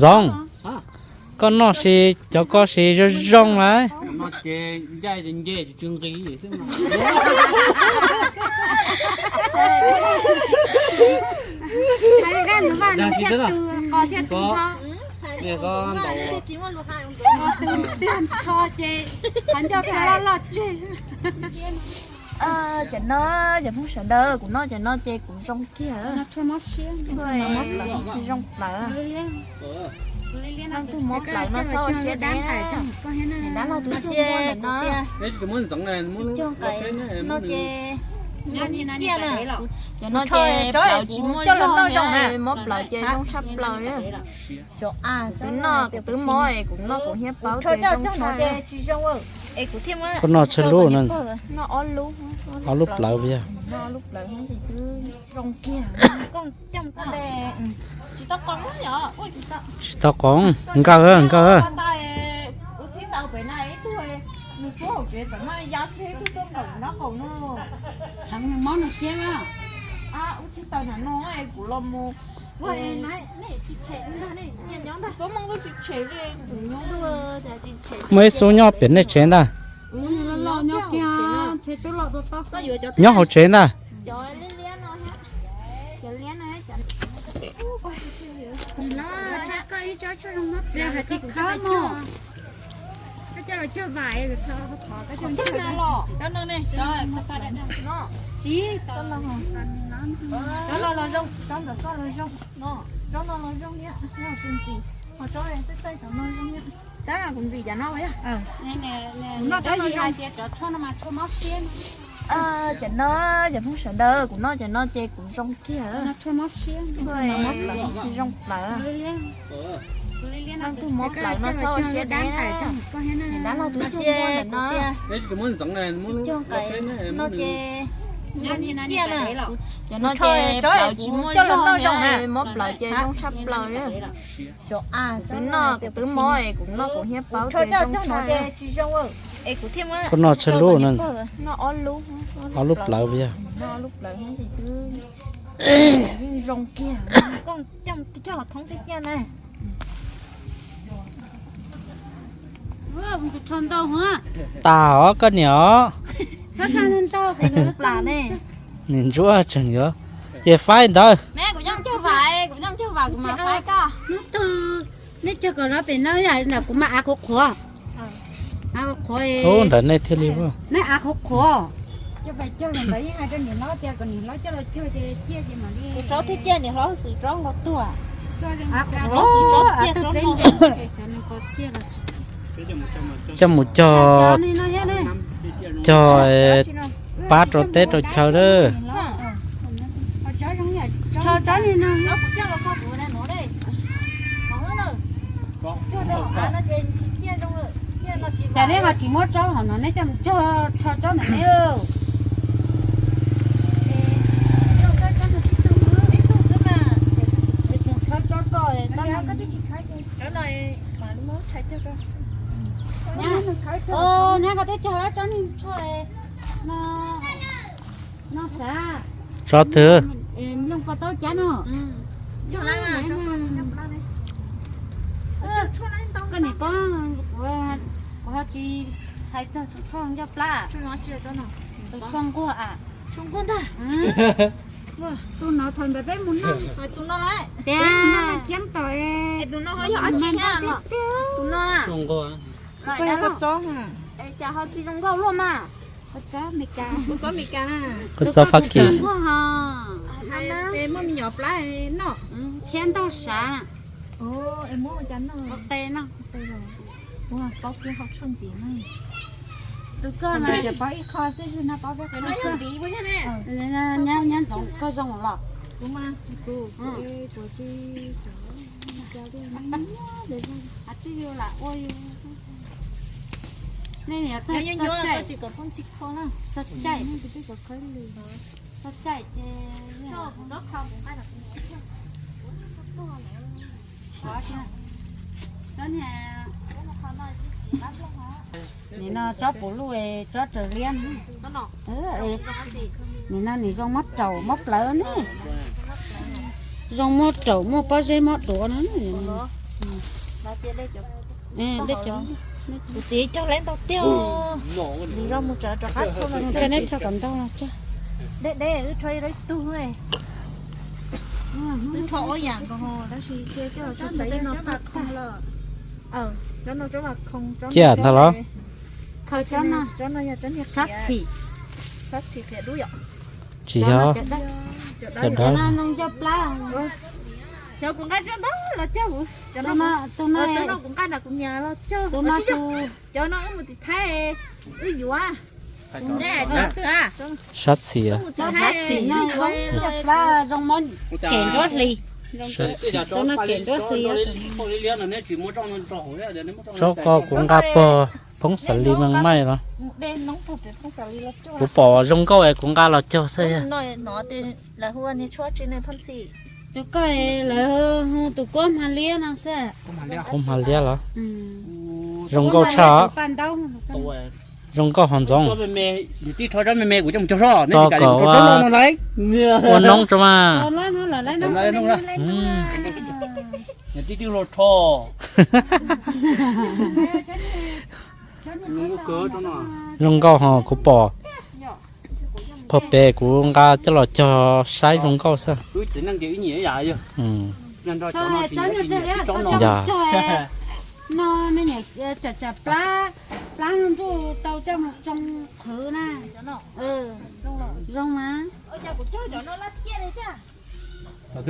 Ntxoov, koj noj sis cov ko sis zoo zoo lawm. Cov no, cov Hmoob sawv daws, kuv noj cov no ces kuv zoo kiag. Zoo plaws. Leej twg mob plawv no txhob ua siab deb na. Dab laug twb muaj ntawm no. Cov no ces plawv tsis muaj zog, mob plawv ces zoo tshaj plaws li. Kuv twb noj, kuv twb mob es kuv noj kuv thiaj paub tias zoo tshaj. Koj noj tsawg lub na? Ob lub plawv puas yog? Zoo kiag. Tsis tau qoov, nkawd nkawd. Muaj ib xub nyob pem nej tsev ntag. Nyob hauv tsev ntag. Kuv ntxim cov no. Cov no, cov Hmoob sawv daws, kuv noj cov no ces kuv zoo kiag. Zoo plaws. Leej twg mob plawv no txhob ua siab deb na. Dab laug twb muaj ntawm no. Cov no ces plawv tsis muaj zog, mob plawv ces zoo tshaj plaws li. Kuv twb noj, kuv twb mob es kuv noj kuv thiaj paub tias zoo tshaj. Koj noj tsawg lub na? Ob lub plawv puas yog? Yeej zoo kiag. Tas os koj niam os. Niam ntsuab tseem yuav ces faib ntawd. Neb cog kom no pem no, kuv mam av qhuav qhuav. Ub, nram nej thiaj li. Neb av qhuav qhuav. Coj mus cog, cog pab rau teb rau chaw lawm. Cas nej ho tsis muab tsob hauv no neb coj mus cog tsho tsob ntawm neb. Nyab, koj twb cog tsob neeg tsho no, no sav. Tsob twg? Nplooj pov taub cab no. Koj niam koj, kuv ho tsis hais txog tus tshuaj ncauj plab. Tus tshuaj nquag a. Tus no thaum ntawd peb mus noj, peb mus noj khiab tom, tus no ho yog ob tsi na. Tus no, koj yog koj txob, cas ho txi zoo nkauj luaj mas. Koj txob Fab Kis. Muaj me nyuam plab noj thiab ntog sav. Qe no. Tus koj mas, nyab ntxoov koj zoo los. Nej tsis kom poob ntxhi kho na. Txog caij, txog caij ces nim no tsob puv luj, tsob raws liab. Nim no nws zoo mob raum mob plawv ne. Zoo muaj raum muaj pob zeb mob duav no. Kuv txiv cog leb ntau tiag. Nws rov mus rov rov qab tso kom ntau los cog. Deb deb wb rho ib tug, wb rho ua yam nkaus tab sis cia coj tso ntawd no. Ciaj ntag los? Khaws cov no, sab txhim, sab txhim qhiav dub yom. Tsis yog, cov dawb. Cov kuv nqa coj ntawd los cog, tus no kuv nqa nram kuv niam los cog, cov no wb mus tim Thaib wb yuav. Sab txhim, sab txhim no cov plab zoo mob kem nruab hlis. Tus no kem nruab hlis. Zaub qos kuv nqa pog phoov xav li me maij los. Kuv pom zoo nkauj es kuv nqa los cog xwb. Tus koj lawv hu tus kuab hma liab no xwb. Kuab hma liab los? Zoo nkauj tshaj. Zoo nkauj ho ntxoov. Tso kom ua noob tso mas. Zoo nkauj ho kuv pom. Pog pem kuv nqa coj los cog saib zoo nkauj xwb. Yog. No me nyuam tsam tsam plab, plab nruj nruj tau coj mus tsoo qhwv na. Zoo mas. Nej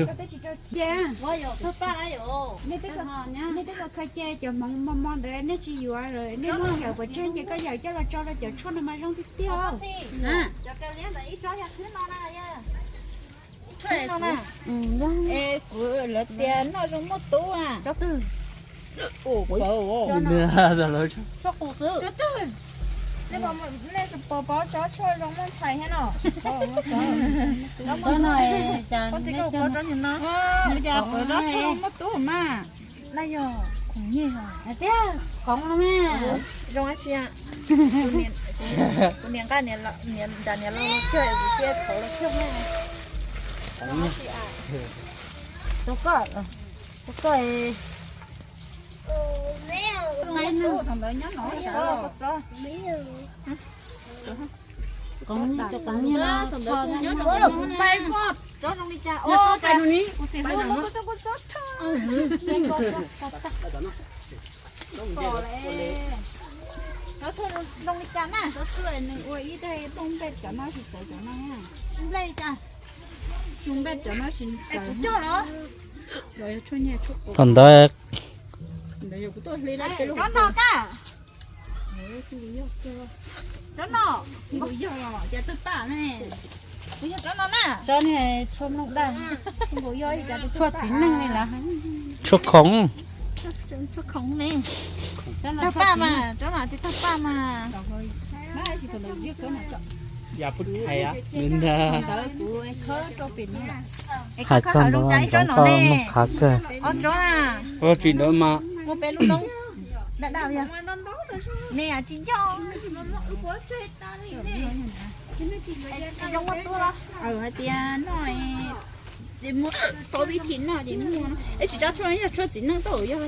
twb khaws ce cov hmoov mos mos ntawd nej tsis yuav, nej muab yawm puas tseg ces koj yawm coj los tso rau cov tshuaj no mas zoo tiag tiag. Es kuv lawv tias noj zoo muaj tub na. Tshuaj qus xwb. Nej puas paub tsob tshuaj zoo muaj ntxhais thiab no? Tsob no, tsob no, tsob tshuaj zoo muaj tub mas. Naj yog khoom nyiaj os. Tiag, khoom no mas. Zoo dab tsi? Kuv niam nqa niam, niam nram niam los los cog, kuv cia thauv los cog. Rau koj, rau koj. Thaum ntawd nyob no. Thaum ntawd kuv nyob no. Tsob zoo li cas? Kuv xav hu kuv txob txob tho. Tsob tshuaj zoo li cas na? Tsob tshuaj nws ua ib daig poob nplej cov no tsis txawv cov no. Nplej cas? Tsis nplej cov no tsis txawv. Kuv cog los? Thaum ntawd. Tsob no ka. Tsob no. Yog, cas twg paj ne? Kuv yog tsob no na. Tsob no tshuaj mloog daj. Tshuaj txiv neej li lawm. Tshuaj khoom. Tshuaj khoom ne. Tag paj mas, tsob no tsis tag paj mas. Yam pub thais ntawd kuv khawb rau pem no. Hais txog ntawd ntxov koj muaj qhav kawg. Tsis ntawd mas. Daj daj yog. Ne tsis nco. Zoo muaj tub los? Hais tias noj ces muaj tau vib thim noj ces muaj. Es tsis tsob tshuaj yog tshuaj txiv neej tau yog.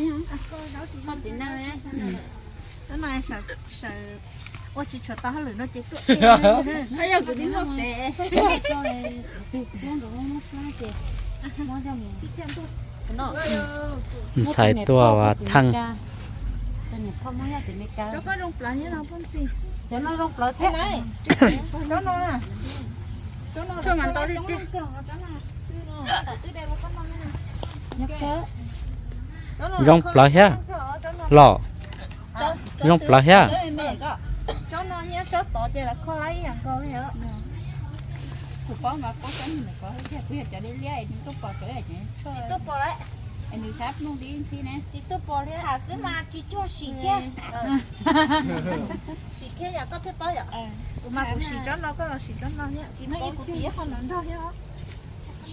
Txiv neej. Ua tsis tshuav tau hauj lwm no ces tuaj. Yog kuv tib noj pem. Ntxhais tuaj ua theej. Cov no zoo plawv thiab. Tshuaj mas ntau tiag tiag. Zoo plawv thiab los? Zoo plawv thiab. Tsob no thiab tsob tod ces lawv kho lab ib yam nkaus li os. Kuv paub mas paub tsob no ko, kuv yog cov liab liab es nws tuaj pom tsob es nws tuaj pom lawm. Es nws thab nplooj dib ntxhib ne. Tsis tuaj pom li, tham xwb mas tsis cuag sim thiab. Sim thiab yom, koj thiaj paub yom. Kuv mas kuv sim tsob no, koj los sim tsob no thiab. Tsis muaj ib kuv tis qhov no nrog thiab.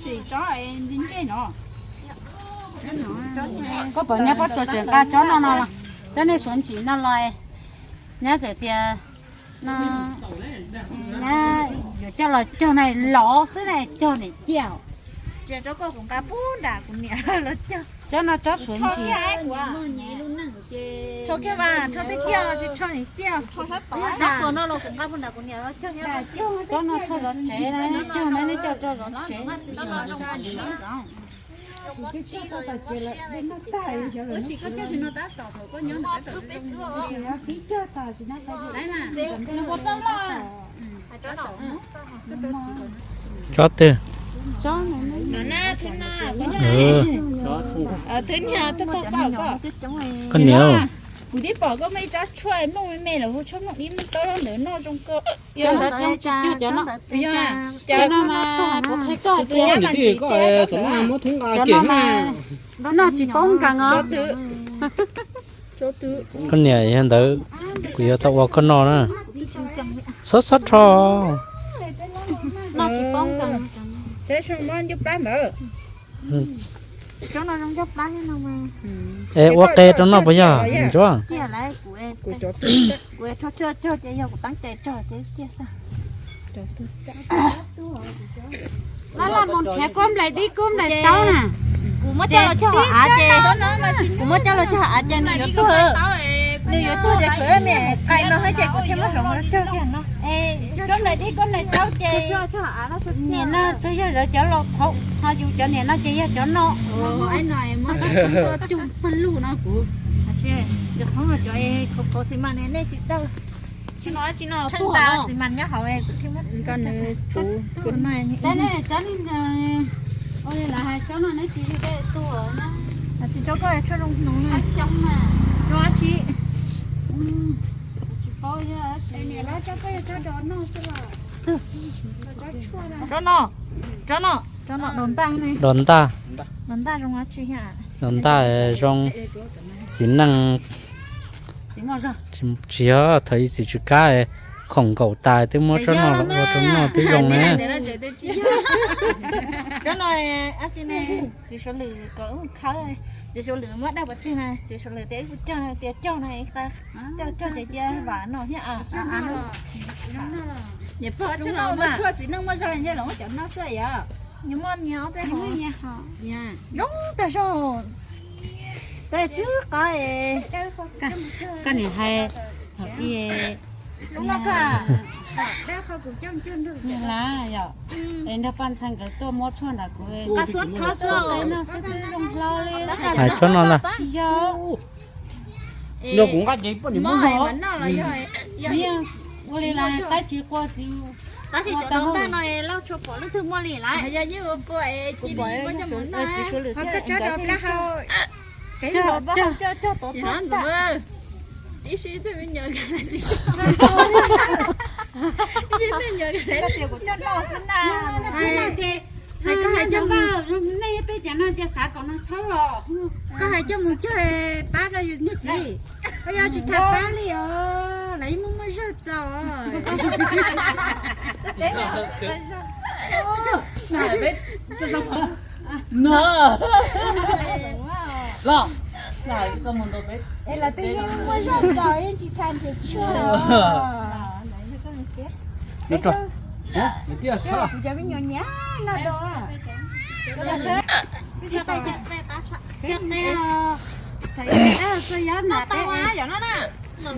Sim tsob es ntsej ntsej no. Koj puas nyab pob tsuas tseem nqa tsob no no los? Cov nej suav ntsim no los, nyab txawm tias no, nyab yuav coj los cog na, lov xwb na, cog niam ciaj. Tsob koj kuv nqa pub nram kuv niam los cog. Tsob no tsob suav ntsis. Rho kiag mas, rho tej ciaj tsis rho niam ciaj. Dab qhuas no los kuv nqa pub nram kuv niam los cog. Tsob no rho zov tsev na, cog na, nej cog rau zov tsev. Tsob twg? Koj niam, kuv twb pom koj muaj ib tsob tshuaj mlooj me me los hu tshuaj mlooj ib mlooj tau ntawd noj zoo kawg. Cov ntawd tsis cuag cov no. Cov no mas kuv qhia koj tias, cov no mas noj tsis poob nkees os. Koj niam, yog ntawd kuv yuav tau ua koj noj na. Txhob txhob rho. Noj tsis poob nkees. Es ua qe rau noj puas yog, Ntsuab? Laj laj mus nrhiav kuab nplaim dib kuab nplaim taub na. Kuv muab coj los cog hauv av ces, kuv muab coj los cog hauv av ces nws yuav tuag, nws yuav tuag ces tshuav me qai no thiab ces kuv thiaj muab hloov los cog thiab no. Kuab nplaim dib kuab nplaim taub ces niam no tsuas yog lawv cov laus thaum ho yus cov niam no ces yog cov no. Cog pawg lug no kuv. Cov qhov cov khov khov xi mas ne nej tsis tau. Tsis no tsis no tuag xi mas nyob hauv kuv thiaj muab. Cov no ne ua li lawv hais cov no neb tsis yug dej tuag na. Tsis cov koj tshuaj zoo hnoos na. Xyoob na. Zoo dab tsi? Tsis paub yog dab tsi. Niam lawv cov koj yog cov dos noj xwb los? Tsob no, tsob no, tsob no dos ntaj ne. Dos ntaj. Dos ntaj zoo dab tsi? Dos ntaj zoo txiv neej. Tsis yog, thaum ib txwm tsw kab khoom nkaum tas twb muab tsob no los ua rau noj twb zoo na. Tsob no txiv Suav Lwm kom wb khawb, txiv Suav Lwm muab daj pov tseg na, txiv Suav Lwm tias wb kuj cog tias cog na, cog cog ces cia vam no thiab. Niam pog, tsob no muaj tshuaj txiv neej muaj zog, ntshe los muab cov no xwb yom. Nws muaj niag ob peb hau zoo tag zog. Peb tswb qab. Koj niam hais thaum ub, lub no koj lab yom, es nrog poj ntxhais nkawd tuaj muab tshuaj nram kuv. Qab xuab thawb xwb, no xwb twb zoo hlo li. Hais tsob no ntag. Tsis yog. Yog kuv nqa ces poj niam muab noj los yog, ua li los qaib tsis qua txiv. Tab sis cov no lauj tshua pom leej twg muaj li lawm. Yog yeej ua pua es cia li muab coj mus noj. Ho koj tsob rau plab hau. Qev los pab hau coj cog tod tag. Ib sij twb me nyuam tsis cog. Ib sij twb me nyuam tias kuv coj noj xwb na. Hais koj hais coj mus, nej peb cov no cia xav kom nws txhob los. Koj hais coj mus cog pab rau yus niag txiv. Koj yog tsis tham pab li os, lawv yeej muaj muaj zog txaus. No, los, es lawv twb yeej muaj zog txaus yeej tsis tham nrhiav tshuaj. Kuv cov me nyuam nyiam noj do.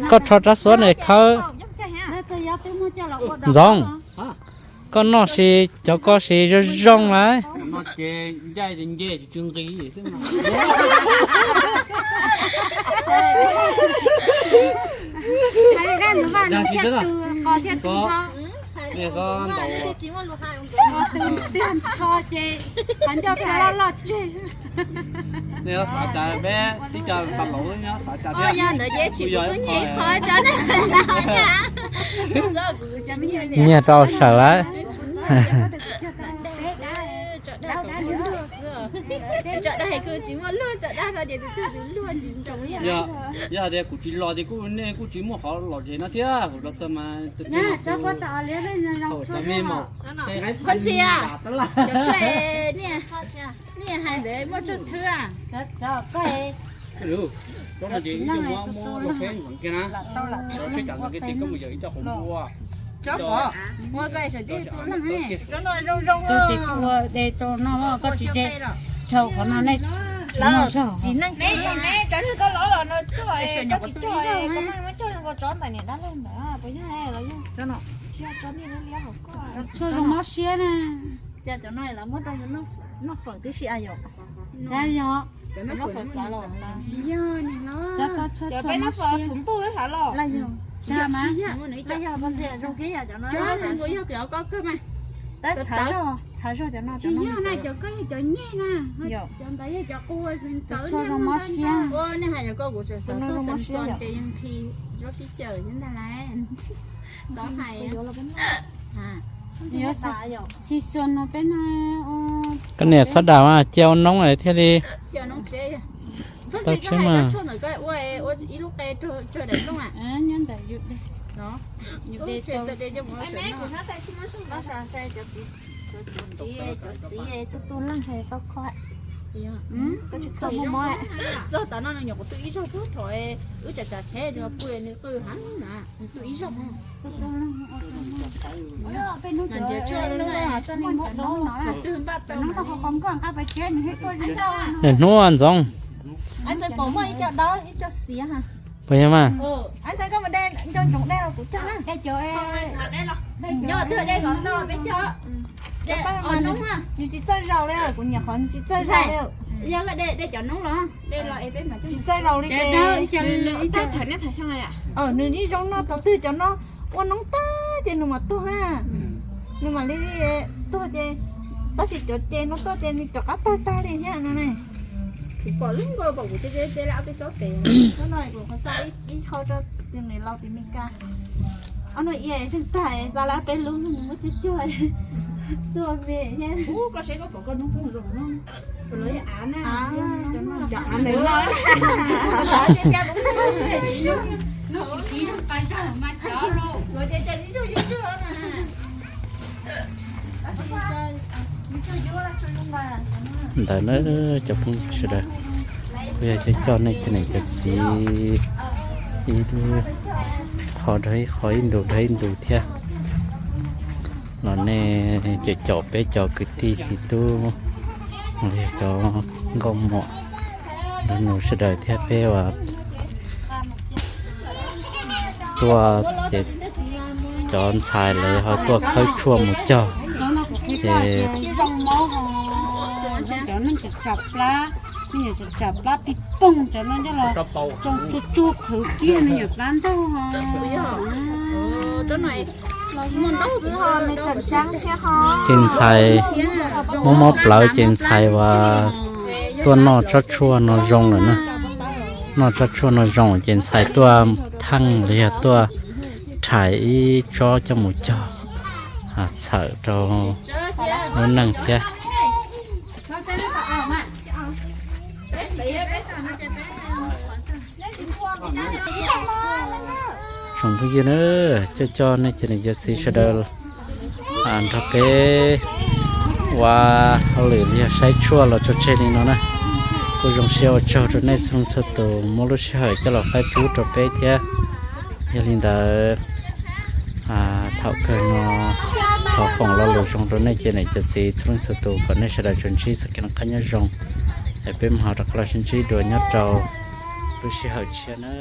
Koj rho rab xuab ne khawb. Ntxoov, koj noj si, cov koj si zoo zoo lawm. Nws xav cas peb tib co tas laus nyob xav cas thiab. Nyiag rau sawm lawm. Yog tias kuv tsis los ces kuj nej kuj tsis muaj qhov lom zem no thiab, kuv los txog mas tau me mos. Niaj hais ntawd muaj tshuaj thwb. Koj no ces ib tug muab muab los tsheb nyeem kiag na. Los tsheb cas ntawd kiag ces koj mus yawm ib co qhov npua. Tsob qhov, ua koj sawv tib tu laj. Tsob no zoo zoo. Tus tes ua de rau no koj tsis de, tshau qhov no nej tsis muaj zog. Tsis neej me me, tsob neeg koj lov los no coj, koj tsis coj, koj muab coj zoo nkaus tsob ntawm niam dab laug ntawd puas yog los yog tsob no? Tsis yog tsob niag liab liab hauv koj. Tsob zoo mob siab na. Cas cov no lawv muab rau yus noj fawm tib si a yom? Yog. Cov noj fawm txav los. Yog, cov peb noj fawm txhua ntuj ib hlav los. Laj yog. Laj yog, zoo kiag yam cov no. Cov nkuj yog cov koj kawg mas. Tab txhav zog, txhav zog cov no. Tsis yog na, cov koj yog cov nyej na. Cov ntawd yog cov qus ntawd. Txhua zoo mob siab. Nej hais yog koj kuv tseem xav txog xeem txo ces yeej khi zaub pib xyaw xwb ntag lauj. Txhob hais. Xi xua no peb no. Koj niam txhob dam mas cia ua noob thiaj li tau tseeb mas. Txog tav no nyuam qhuav tu ib zaug pub thaum wb tsam tsam tsheb nws pw nws qw heev na, nws tu ib zaug. Peb hnub cov, twg npaj tau hnub qhov qhov nkoj nqa pas tsheb nws thiaj tuaj. Hnub ntxoov. Puas yog mas? Ntxoov koj mus de ntsoov ntsoov de los kuv cog na. Nws tsis txawj zaus li, kuv nyiam qhov nws tsis txawj zaus li. Tsis txawj zaus li ces nws ib zoo noj thaum twg cov no ua noob tag ces nws mam tuag na. Nws mam li tuag ces, tab sis cov ces no tuaj ces nws cov qab tawg tag li thiab no ne. Kuv pom lub nkaus pom kuv tsev tsev lawm peb tsob tes. Hnub no kuv qhov xa ib qho rau tus niam laus tim Mes Kas. Ob no ia zeeg tag xa lawm peb lub muab cog cog tuaj me thiab. Koj seb koj pom koj noob koob zoo no. Cov av na, cov av nws no. Ntawd na cov phooj ywg sawv daws, kuj yog coj coj nej cov niam cov txiv ib qho dhau ib qho, ib ntus dhau ib ntus thiab los nej cov caum peb cov kwv tij txiv tub, yog cov nkauj muam nus sawv daws thiab peb uas tuaj ces cov ntxhais lawv ho tuaj khawb tshuaj mus cog ces cov neeg tsam tsam plab, me nyuam tsam tsam plab pig poog cov no coj los tsoo tsuag tsuag qhwv kiag me nyuam plab ntaug. Ces ntxhais mob mob plawv ces ntxhais uas tuaj noj tsob tshuaj no zoo lawm na. Noj tsob tshuaj no zoo ces ntxhais tuaj theej los yog tuaj rhais ib tsob coj mus cog txhawm rau lub neej thiab. Tsoom phooj ywg na, coj coj nej cov niam cov txiv sawv daws nrog peb ua hauj lwm los yog saib tshuaj los tso tseg li no na. Kuj zoo siab ua tsaug rau nej txhua leej txhua tus muab lub sij hawm coj los faib pub rau peb thiab. Yog li ntawd, thaum kawg no thov foom lo lus zoo rau nej cov niam cov txiv txhua leej txhua tus kom nej sawv daws tsuas ntsib txoj kev noj qab nyob zoo, es peb mam ho rov qab los sib ntsib dua nyob rau lub sij hawm tshiab na.